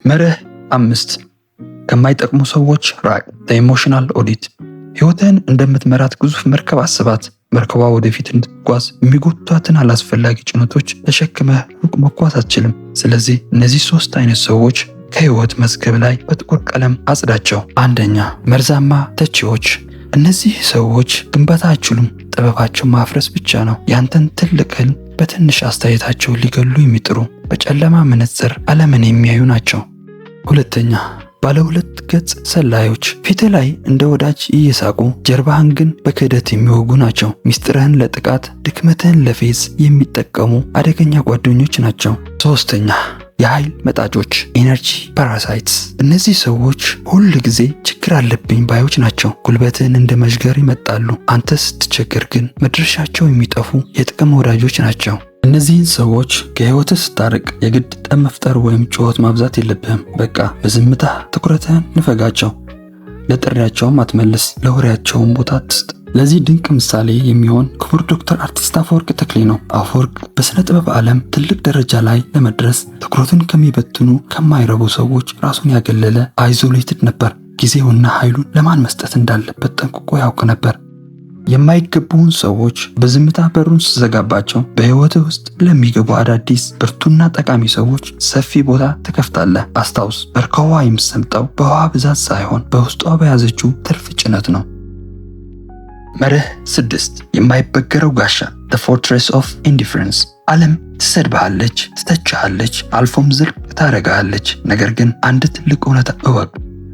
መርህ 5፣ ከማይጠቅሙ ሰዎች ራቅ። Emotional audit። ሕይወትህን እንደምትመራት ግዙፍ መርከብ አስባት። መርከቧ ወደፊት እንድትጓዝ የሚጎትቷትን አላስፈላጊ ጭነቶች ተሸክመህ ሩቅ መጓዝ አትችልም። ስለዚህ እነዚህ ሶስት አይነት ሰዎች ከህይወት መዝገብ ላይ በጥቁር ቀለም አጽዳቸው። አንደኛ፣ መርዛማ ተቺዎች። እነዚህ ሰዎች ግንባታ አይችሉም። ጥበባቸው ማፍረስ ብቻ ነው። ያንተን ትልቅ ህልም በትንሽ አስተያየታቸው ሊገሉ የሚጥሩ፣ በጨለማ መነጽር ዓለምን የሚያዩ ናቸው። ሁለተኛ፣ ባለ ሁለት ገጽ ሰላዮች። ፊትህ ላይ እንደ ወዳጅ እየሳቁ ጀርባህን ግን በክህደት የሚወጉ ናቸው። ሚስጥርህን ለጥቃት፣ ድክመትህን ለፌዝ የሚጠቀሙ አደገኛ ጓደኞች ናቸው። ሶስተኛ፣ የኃይል መጣጮች፣ energy parasites። እነዚህ ሰዎች ሁል ጊዜ ችግር አለብኝ ባዮች ናቸው። ጉልበትህን እንደ መዥገር ይመጣሉ። አንተ ስትቸገር ግን መድረሻቸው የሚጠፉ የጥቅም ወዳጆች ናቸው። እነዚህን ሰዎች ከህይወትህ ስታርቅ የግድ ጠብ መፍጠር ወይም ጩኸት ማብዛት የለብህም። በቃ በዝምታ ትኩረትህን ንፈጋቸው። ለጥሪያቸውም አትመልስ፣ ለወሬያቸውም ቦታ አትስጥ። ለዚህ ድንቅ ምሳሌ የሚሆን ክቡር ዶክተር አርቲስት አፈወርቅ ተክሌ ነው። አፈወርቅ በስነ ጥበብ ዓለም ትልቅ ደረጃ ላይ ለመድረስ ትኩረቱን ከሚበትኑ ከማይረቡ ሰዎች ራሱን ያገለለ isolated ነበር። ጊዜውና ኃይሉን ለማን መስጠት እንዳለበት ጠንቅቆ ያውቅ ነበር። የማይገቡህን ሰዎች በዝምታ በሩን ስትዘጋባቸው በሕይወትህ ውስጥ ለሚገቡ አዳዲስ ብርቱና ጠቃሚ ሰዎች ሰፊ ቦታ ትከፍታለህ። አስታውስ፣ መርከቧ የምትሰምጠው በውሃ ብዛት ሳይሆን በውስጧ በያዘችው ትርፍ ጭነት ነው። መርህ 6፣ የማይበገረው ጋሻ፣ The Fortress of Indifference። ዓለም ትሰድብሃለች፣ ትተችሃለች፣ አልፎም ዝቅ ታደርግሃለች። ነገር ግን አንድ ትልቅ እውነት እወቅ።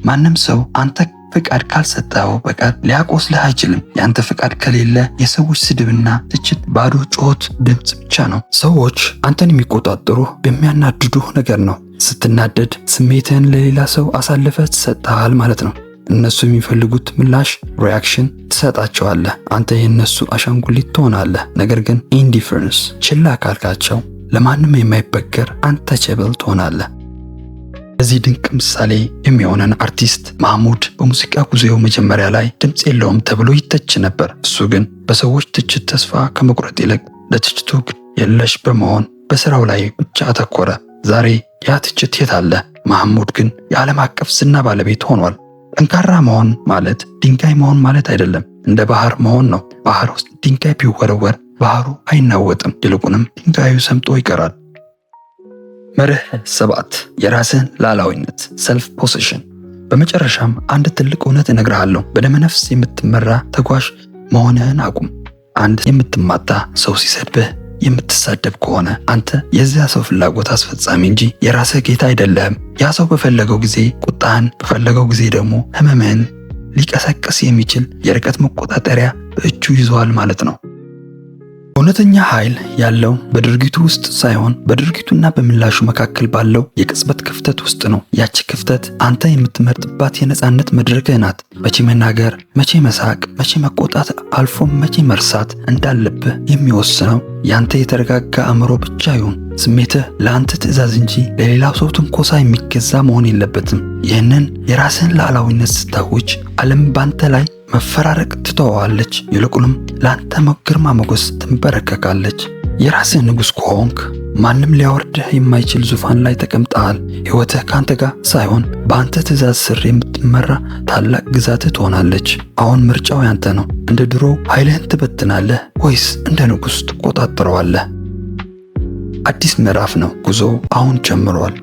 ማንም ሰው አንተ ፍቃድ ካልሰጠኸው በቀር ሊያቆስልህ አይችልም። የአንተ ፍቃድ ከሌለ የሰዎች ስድብና ትችት ባዶ ጩኸት ድምፅ ብቻ ነው። ሰዎች አንተን የሚቆጣጠሩህ በሚያናድዱህ ነገር ነው። ስትናደድ ስሜትህን ለሌላ ሰው አሳልፈህ ትሰጥሃል ማለት ነው። እነሱ የሚፈልጉት ምላሽ፣ reaction ትሰጣቸዋለህ። አንተ የእነሱ አሻንጉሊት ትሆናለህ። ነገር ግን indifference ችላ ካልካቸው ለማንም የማይበገር untouchable ትሆናለህ። ለዚህ ድንቅ ምሳሌ የሚሆነን አርቲስት ማህሙድ በሙዚቃ ጉዞው መጀመሪያ ላይ ድምፅ የለውም ተብሎ ይተች ነበር። እሱ ግን በሰዎች ትችት ተስፋ ከመቁረጥ ይልቅ ለትችቱ ግድ የለሽ በመሆን በስራው ላይ ብቻ አተኮረ። ዛሬ ያ ትችት የት አለ? ማህሙድ ግን የዓለም አቀፍ ዝና ባለቤት ሆኗል። ጠንካራ መሆን ማለት ድንጋይ መሆን ማለት አይደለም፣ እንደ ባህር መሆን ነው። ባህር ውስጥ ድንጋይ ቢወረወር ባህሩ አይናወጥም፣ ይልቁንም ድንጋዩ ሰምጦ ይቀራል። መርህ 7፣ የራስህን ሉዓላዊነት፣ self possession። በመጨረሻም አንድ ትልቅ እውነት እነግርሃለሁ። በደመነፍስ የምትመራ ተጓዥ መሆንህን አቁም። አንድ የምትማታ ሰው ሲሰድብህ የምትሳደብ ከሆነ አንተ የዚያ ሰው ፍላጎት አስፈጻሚ እንጂ የራስህ ጌታ አይደለህም። ያ ሰው በፈለገው ጊዜ ቁጣህን፣ በፈለገው ጊዜ ደግሞ ህመምህን ሊቀሰቅስ የሚችል የርቀት መቆጣጠሪያ በእጁ ይዟል ማለት ነው። እውነተኛ ኃይል ያለው በድርጊቱ ውስጥ ሳይሆን በድርጊቱና በምላሹ መካከል ባለው የቅጽበት ክፍተት ውስጥ ነው። ያቺ ክፍተት አንተ የምትመርጥባት የነጻነት መድረክህ ናት። መቼ መናገር፣ መቼ መሳቅ፣ መቼ መቆጣት፣ አልፎም መቼ መርሳት እንዳለብህ የሚወስነው ያንተ የተረጋጋ አእምሮ ብቻ ይሁን። ስሜትህ ለአንተ ትዕዛዝ እንጂ ለሌላው ሰው ትንኮሳ የሚገዛ መሆን የለበትም። ይህንን የራስህን ሉዓላዊነት ስታውጅ ዓለም ባንተ ላይ መፈራረቅ ትተዋለች። ይልቁንም ለአንተ ግርማ ሞገስ ትንበረከካለች። የራስህ ንጉሥ ከሆንክ ማንም ሊያወርድህ የማይችል ዙፋን ላይ ተቀምጠሃል። ሕይወትህ ከአንተ ጋር ሳይሆን በአንተ ትእዛዝ ስር የምትመራ ታላቅ ግዛትህ ትሆናለች። አሁን ምርጫው ያንተ ነው። እንደ ድሮ ኃይልህን ትበትናለህ ወይስ እንደ ንጉሥ ትቆጣጠረዋለህ? አዲስ ምዕራፍ ነው። ጉዞው አሁን ጀምሯል።